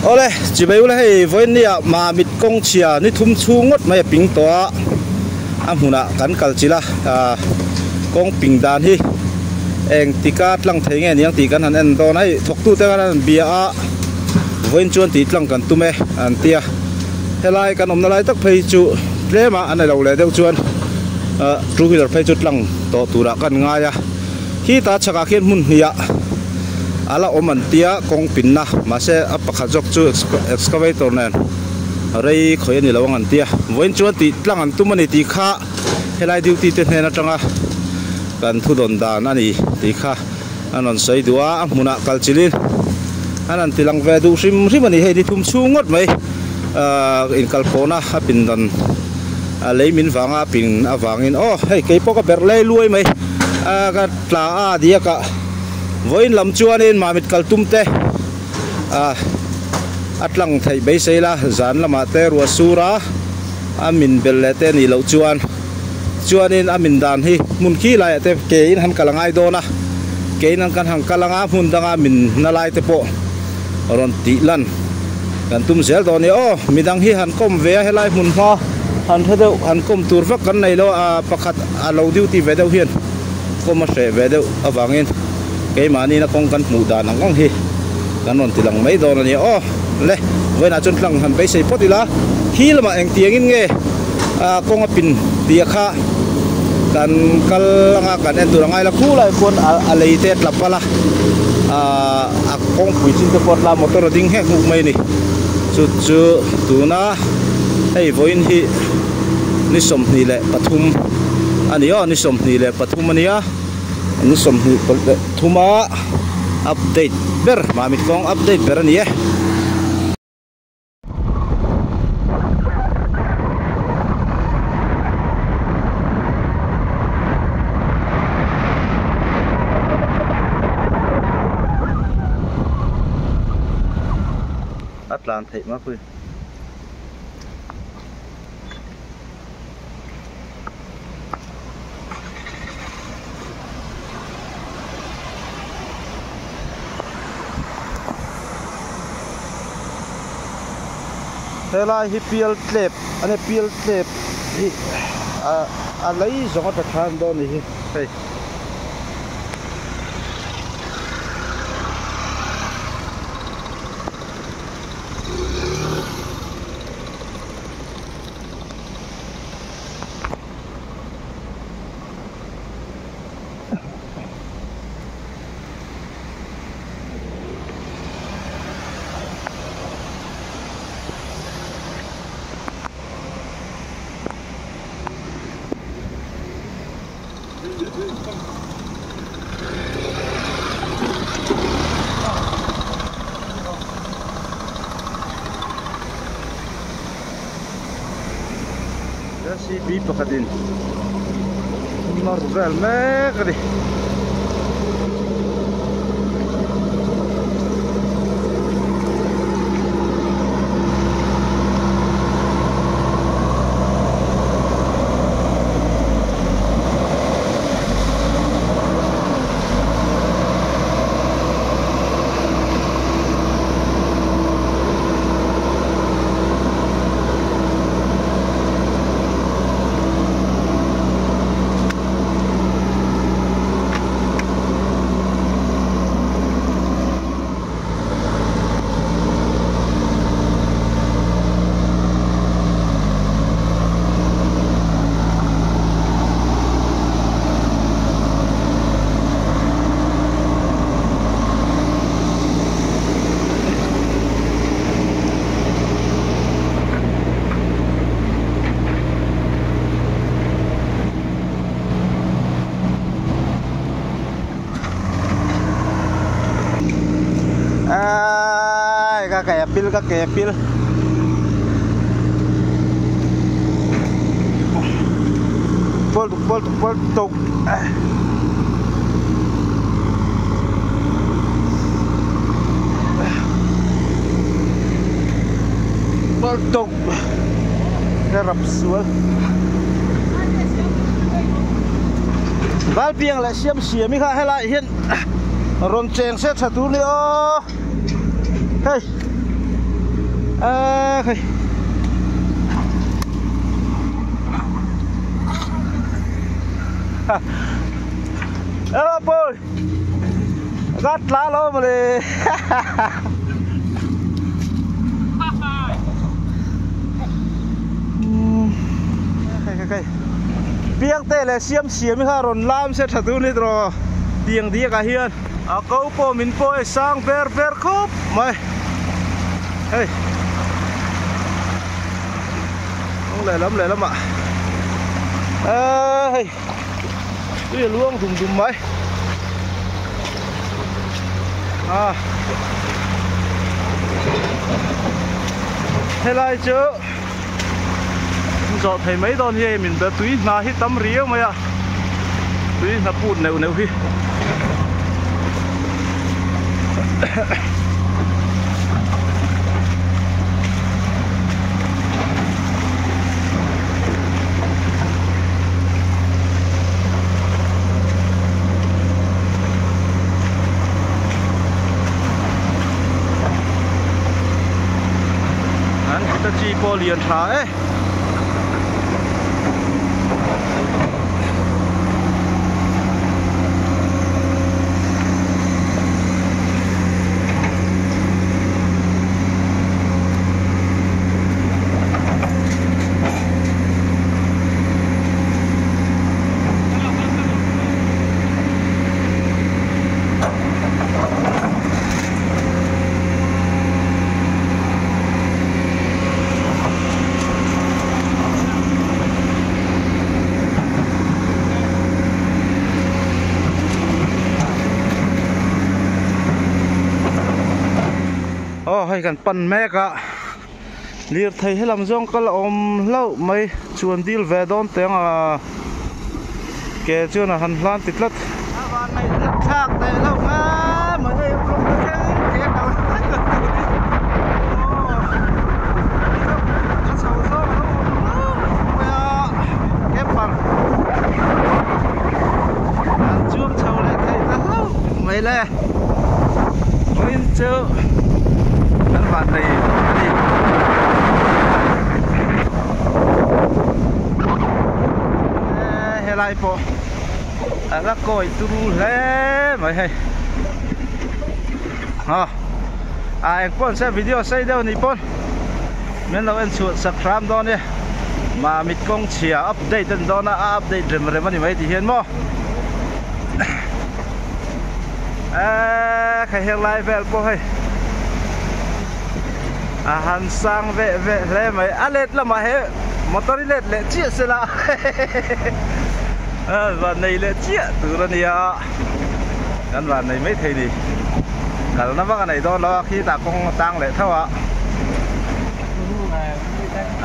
Awle chibai ula hei vawiin nia Mamit kawng chhia ni thum chhung ngawt mai a ping tawh a a hmunah kan kal chilh a ah kawng ping dan hi eng tika tlang thei nge niang tih kan han en dawn a hei thawktute khan an bia a vawiin chuan tih tlang kan tum e an tia helai kan awmna lai tak phei chu tlem a an elo leh deuh chuan ah two wheeler phei chu tlang tawh turah kan ngai a khita chhakah khian hmun hnih ah a la awm an tia kawng pinna mahse a pakhat zawk chu excavator nen rei khawi a ni lo ang an tia vawiin chuan tih tlang an tum a ni tih kha helai duty te hnen atanga kan thu dawn dan a ni tih kha an rawn sawi duh a a hmunah kal chilhin an han ti lang ve duh hrim hrim a ni hei ni thum chhung ngawt mai ahh inkalpawhna a pindan a lei min vanga a pin avangin aw hei keipawh ka berh lai luai mai a ka tla a diak ah vawiin lam chuanin mamit kal tum te ah a tlang theih beisei la zan lamah te ruah sur a a min belh leh te a nih loh chuan chuanin a min dan hi hmun khi laiah te ke in han kal a ngai dawn a ke in kan han kal anga hmun danga min na lai te pawh rawn tih lan kan tum zel dawn a ni aw midang hi han kawm ve a helai hmun hma han hre deuh han kawm tur vak kan nei lo a pakhat a lo duty ve deuh hian kawm a hreh ve deuh avangin keimahni na kawng kan hmuh dan ang ang hi kan rawn ti lang mai dawn a ni aw le vawiinah chuan tlang han beisei phawt ila khi lamah engtiangin nge ah kawng a pin tih a kha kan kal anga kan en tur a ngai la khulai khuan a lei te a tla palh a ah a kawngpui chin te pawh a tla motor a ding nghek nghuk mai a ni chu chu tuna hei vawiin hi ni 23 a ni aw ni 23 a nia. Ni 23 a update ber Mamit kawng update ber a ni e. A tlan theih mapui. Helai hi pial tlep a ni pial tlep hi a lei zawng a tla thlan dawn a ni hi hei. Jcb pakhatin nawr vel mek a ni. Ai ka ke pil ka ke pil pol tuk pol tuk pol tuk pol tuk ka rap sual. Valpiang leh siam siam hi kha helai hian rawn cheng se tha tur ni aw hei a hei ơ bơi gắt lá lo mà đi Piangte leh siam siam hi kha rawn lam se tha tur ni tawh tiang diak ah hian a ko pawh min pawh e sang ber ber khawp mai hei rawng lehlam lehlam ah eee hei tui a luang dum dum mai a helai chu. Zawh thei mai dawn hi hei min be tui hna hi tam riau mai a tui hna put neuh neuh hi An Hitachi pawh lian tha e. Aw hei kan pan mek a lirthei helam zawng kal a awm hlauh mai chuan dil ve dawn teh ang a ke chuan a han hlan ti tlat. A van nei tlat thlak teh hlauh nga mai hei rawng te thleng ke a kal hlek a tur hi aw a chho zawng a lo awm hlauh mai a camper an chuang chho leh theih ta hlauh mai le vawiin chu kan van nei a ni. Helai pawh a la kawi turu hle mai hei a a eng pawh an se video sei deuh anih pawn min lo en chhuah sak hram dawn e mamit kawng chhia update a ni dawn a a update rem rem a ni mai tih hian maw eee kha heng lai vel pawh hei a han sang veh veh hle mai a let lamah he motor hi let leh chiah se la a van nei leh chiah tur a nia kan van nei mai thei ni kalna vak a nei dawn lo a khitah kawng a tang leh tho a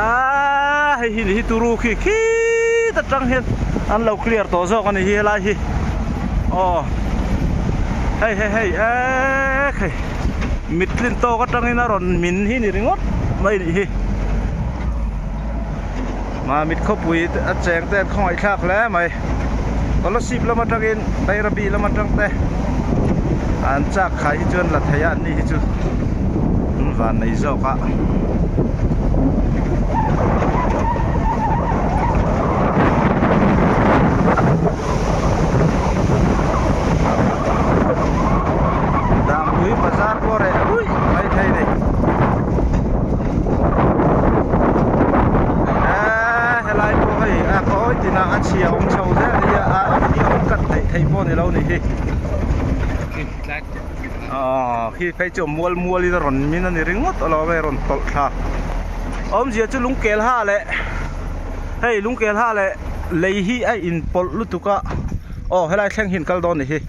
aaa hei hi ni hi turu khi khit atang hian an lo clear tawh zawk a ni hi helai hi aw hei hei hei eee hei. Mittlin tawk atangin a rawn min hi ni ringawt mai nih hi. Mamit khawpui a cheng te an khawngaih thlak hle mai. Kolasib lam atangin Bairabi lam atang te an chak khai hi chuan la thei a an ni hi chu an van nei zawk a. Dangpui bazar pawh reh ruih mai thei ni. Eee helai pawh hei a khawi tinah a chhia awm chho zel hi a a hi awm kat theih theih pawh ni lo ni hi. Aw khi phei chu mual mual in a rawn min a ni ringawt alawm hei a rawn tawlh thla. Awmzia chu lungkel ha leh hei lungkel ha leh lei hi a inpawlh lutuk a aw helai thleng hi an kal dawn a ni hi.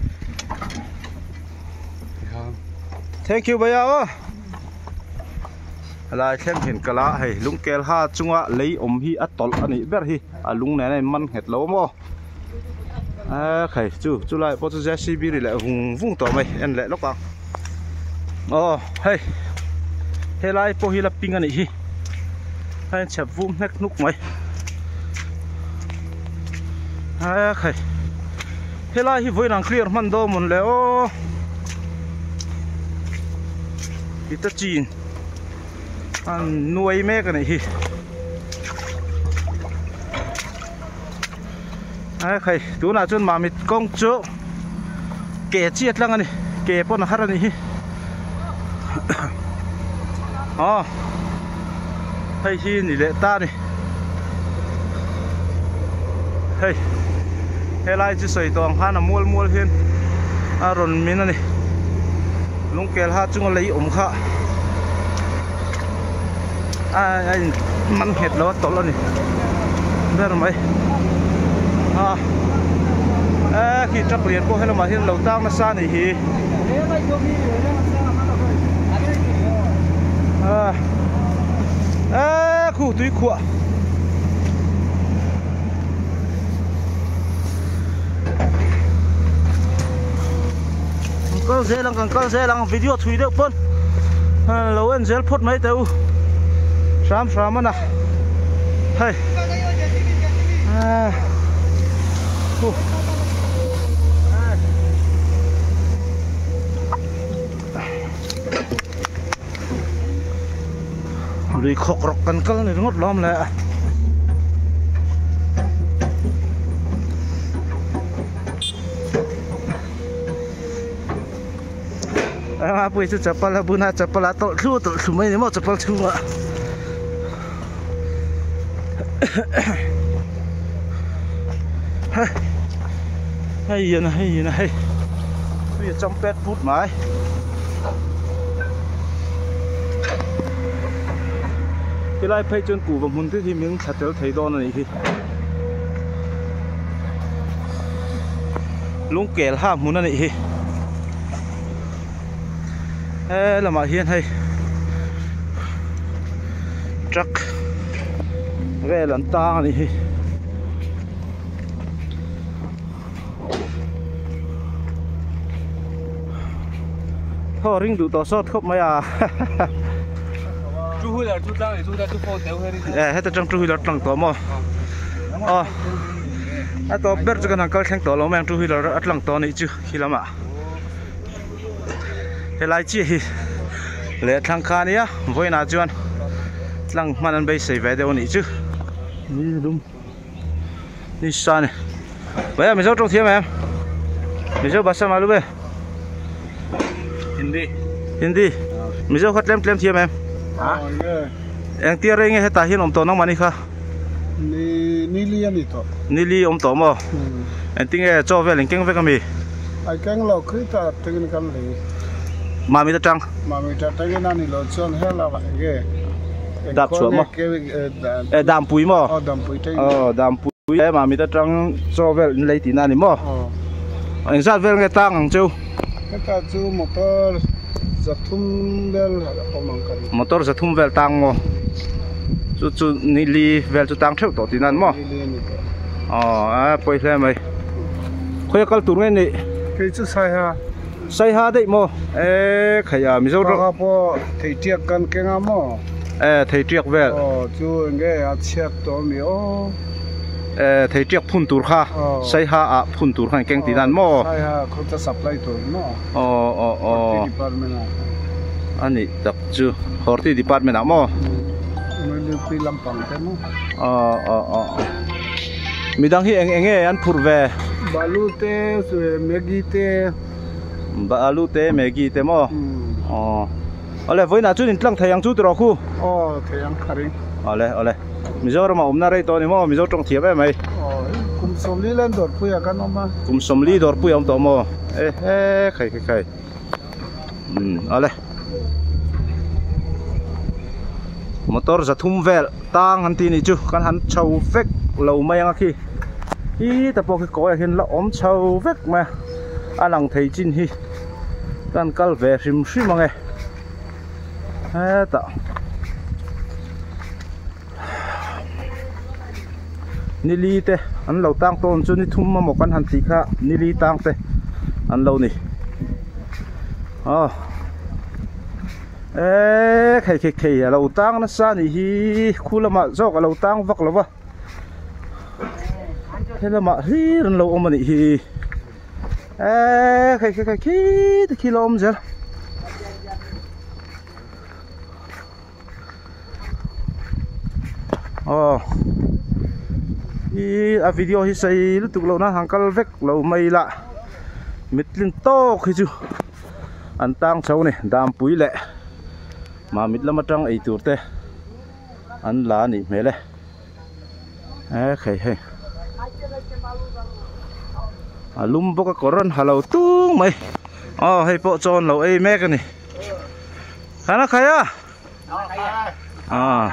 Thank you bhaiya aw helai thleng hi an kal a hei lungkel ha chunga lei awm hi a tawlh a nih ber hi a lung nen a in man nghet lo maw a khai chu chulai pawh chu jcb ri leh vung vung tawh mai en leh lawk ang aw hei helai pawh hi la ping a nih hi a inchhep vum hnek hnuk mai a khai. Helai hi vawiin an clear hman dawn mawn le aw. Hitachi in an nuai mek a nih hi. A khai tunah chuan Mamit kawng chu ke chi a tlang a ni ke pawn a har a nih hi aw hei hi ni leh ta a ni hei helai chu sawi tawh ang khan a mual mual hian a rawn min a ni lungkel ha chunga lei awm kha a a in man nghet lo a tawlh a ni ber mai a e khi truck lian pawh helamah hian lo tang nasa a nih hi a e khu tui khuah Kan kal zel ang kan kal zel ang video thui deuh pawn lo en zel phawt mai teh u hram hram a na hei Lui khawk rawk kan kal ni ringawt lawm le. A pui chu chapal a bun a chapal a tawlh thlu tawlh thlu mai ni maw chapal chhungah. Hei an hei an hei tui a cham pet put mai helai phei chuan kuhva hmun te hi min thla tel thei dawn a nih hi lungkel ha hmun a nih hi he lamah hian hei truck vel an tang a nih hi. Thaw ring duh tawh sawt khawp mai a Two wheeler chu tlang chu chu phone teu heri e heta tang two wheeler tlang tawh maw aw a tawp ber chu kan han kal thleng tawh lo mai ang two wheeler a tlang tawh anih chu khi lamah helai chiah hi leh thlang kha ania vawiinah chuan tlang hman an beisei ve deuh anih chu ni lum ni sa a ni Bhaiya Mizo tawng thiam em Mizo bhasha malum e Hindi Hindi Mizo kha tlem tlem thiam em Engtia rei nge hetah hian awm tawh nangmah ni kha Ni nili a ni tawh Nili awm tawh maw Engtinge chaw vel in keng vek ami Ai keng lo Krita tengin kan lei Mamit atang Mamit atangin a ni lo chuan helama enge Dap chhuah maw E Dampui maw Aw Dampui tengin Aw Dampui E Mamit atang chaw vel in lei tihna a ni maw Engzat vel nge tang ang cheu Heta chu motor zathum vel a awm ang ka ring. Motor zathum vel tang maw? Chu chu nili vel chu tang theuh tawh tihna a ni maw? Nili a ni tawh. Aw a pawi hle mai. Khawi a kal tur nge nih? Kei chu Saiha. Saiha daih maw? E khai a Mizoram. Baka pawh theitiak kan keng a maw? E theitiak vel. Aw chu enge a chhiat tawh ami aw. Eh thei tiak phun tur kha Saiha ah phun tur khan keng tih dan maw? Saiha khawta supply tur maw? Aw aw aw Horti department ah a nih tak chu Horti department ah maw? Mlp lampang te maw? Aw aw aw midang hi eng eng nge an phurh ve? Balu te Maggi te Balu te Maggi te maw? Aw Awle vawiinah chuan in tlang thei ang chu tiraw khu? Aw thei ang kha ring. Awle awle Mizoram a awmna rei tawh a ni maw Mizo tawng thiam em mai. Aw kum sawmli len dawrpui ah kan awm a. Kum sawmli dawrpui a awm tawh maw? E he khai khai khai umm awle motor zathum vel tang an tih nih chu kan han chho vek lo mai ang a khi ih ta pawh khi kawiah hian la awm chho vek mai a a lang thei chin hi. Kan kal ve hrim hrim ang e hetah nili te an lo tang tawn chu ni thum emaw kan han tih kha nili tang te an lo ni aw e khei khei khei a lo tang nasa a nih hi khu lamah zawk a lo tang vak lo va he lamah hlir an lo awm a nih hi. E khai khai khai khi te khi la awm zel. Aw i a video hi sei lutuk loh nan han kal vek lo mai la mitlin tawk hi chu an tang chho a ni dampui leh mamit lam atang eitur te an la a nih hmel e e khai hei a lum bawk a kawr an ha lo tung mai aw hei pawh chaw an lo ei mek a ni. Khana khai a? Ah.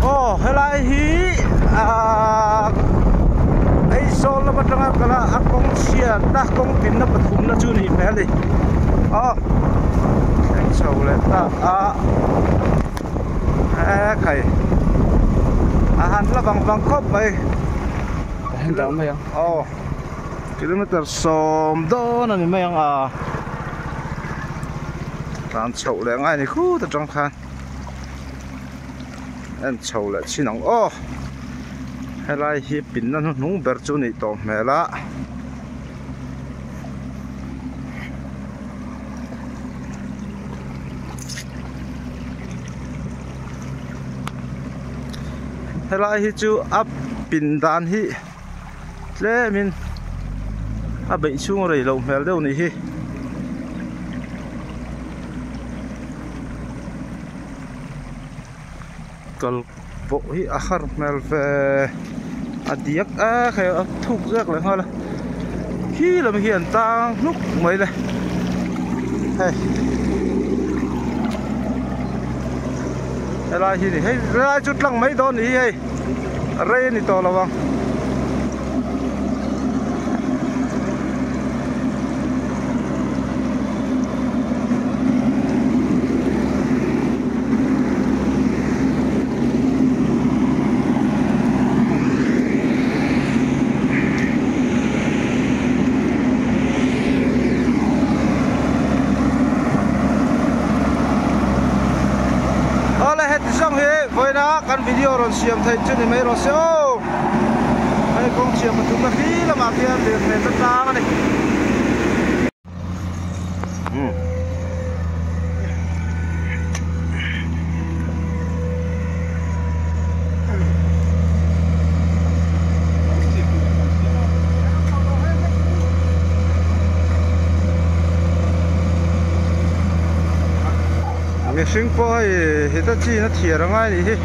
Aw helai hi ahh Aizawl lam atanga kal a a kawng chhiatna kawng pinna pathumna chu nih hmel a ni aw thleng chho leh ta a e khai a han la vang vang khawp mai aw kilometer sawm dawn a ni mai ang a tlan chhoh leh ngai a ni khut atang khan. En chho leh chin ang aw helai hi pinna hnuhnung ber chu nih tawh hmel a helai hi chu a pin dan hi tlemin a beih chhung rei loh hmel deuh nih hi. Kal pawh hi a har hmel ve a diak a hei a thuk zek leh nghal a khi lam hi an tang hnuk mai le hei helai hi ni hei helai chu tlang mai dawn ni hi hei a rei a ni tawh lo ang. Awle heti zawng hi vawiina kan video rawn siam theih chu ni mai rawh se aw hei kawng chhia pathumna khi lamah khian lirthei ta tlang a ni. Mihring pawh hei heta chin a thiar a ngai anih hi.